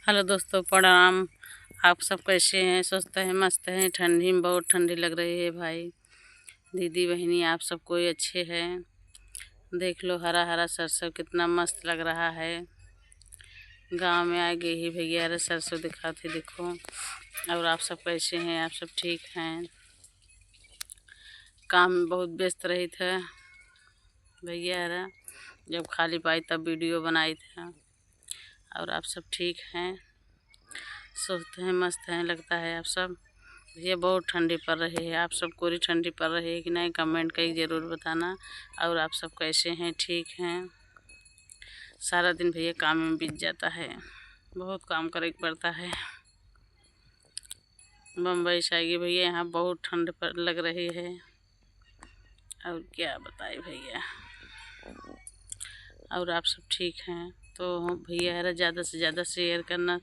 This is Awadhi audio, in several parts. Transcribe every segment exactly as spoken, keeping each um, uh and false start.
हेलो दोस्तों, प्रणाम। आप सब कैसे हैं? स्वस्थ हैं, मस्त हैं? ठंडी में बहुत ठंडी लग रही है भाई। दीदी बहिनी, आप सब कोई अच्छे हैं? देख लो, हरा हरा सरसों कितना मस्त लग रहा है। गांव में आ गए ही भैया, अरे सरसों दिखाते, देखो। और आप सब कैसे हैं? आप सब ठीक हैं? काम में बहुत व्यस्त रही थे भैया, अरे जब खाली पाई तब वीडियो बनाई थे। और आप सब ठीक हैं, स्वस्थ हैं, मस्त हैं, लगता है आप सब। भैया, बहुत ठंडी पड़ रही है, आप सब कोरी ठंडी पड़ रही है कि नहीं, कमेंट करके ज़रूर बताना। और आप सब कैसे हैं, ठीक हैं? सारा दिन भैया काम में बीत जाता है, बहुत काम करे के पड़ता है। बम्बई से आइए भैया, यहाँ बहुत ठंड पड़, लग रही है। और क्या बताए भैया, और आप सब ठीक हैं? तो भैया हरा ज़्यादा से ज़्यादा शेयर करना,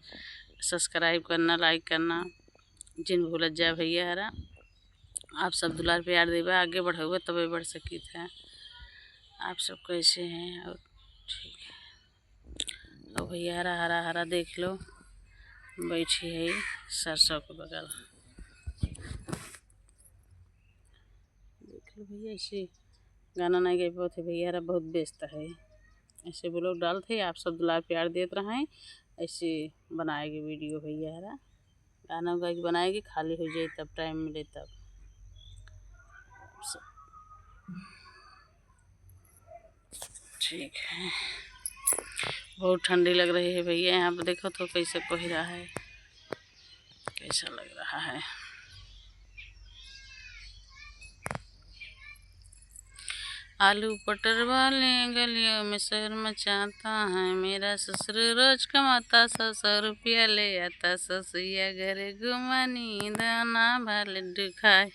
सब्सक्राइब करना, लाइक करना जिन भूलत जाए भैया हरा। आप सब दुलार प्यार देबा, आगे बढ़ेबा तबे बढ़ सकित है। आप सब कैसे हैं? और ठीक है। और भैया हरा, हरा, हरा देख लो, बैठी है सरसों के बगल। देख लो भैया, ऐसे गाना नहीं गे पावत है भैया हरा, बहुत व्यस्त है। ऐसे vlog डालत है, आप सब दुलार प्यार देत रहें, ऐसे बनाएगी वीडियो भैया हरा। गाना गा के बनाएगी, खाली हो जाए तब, टाइम मिले तब। ठीक है, बहुत ठंडी लग रही है भैया। यहाँ पे देखो तो कैसे कोहरा है, कैसा लग रहा है। आलू पटर वाले गलियों में शहर मचाता है, मेरा ससुर रोज कमाता सौ सौ रुपया ले आता, ससुया घरे घुमानी दाना भा लड्डू खाए।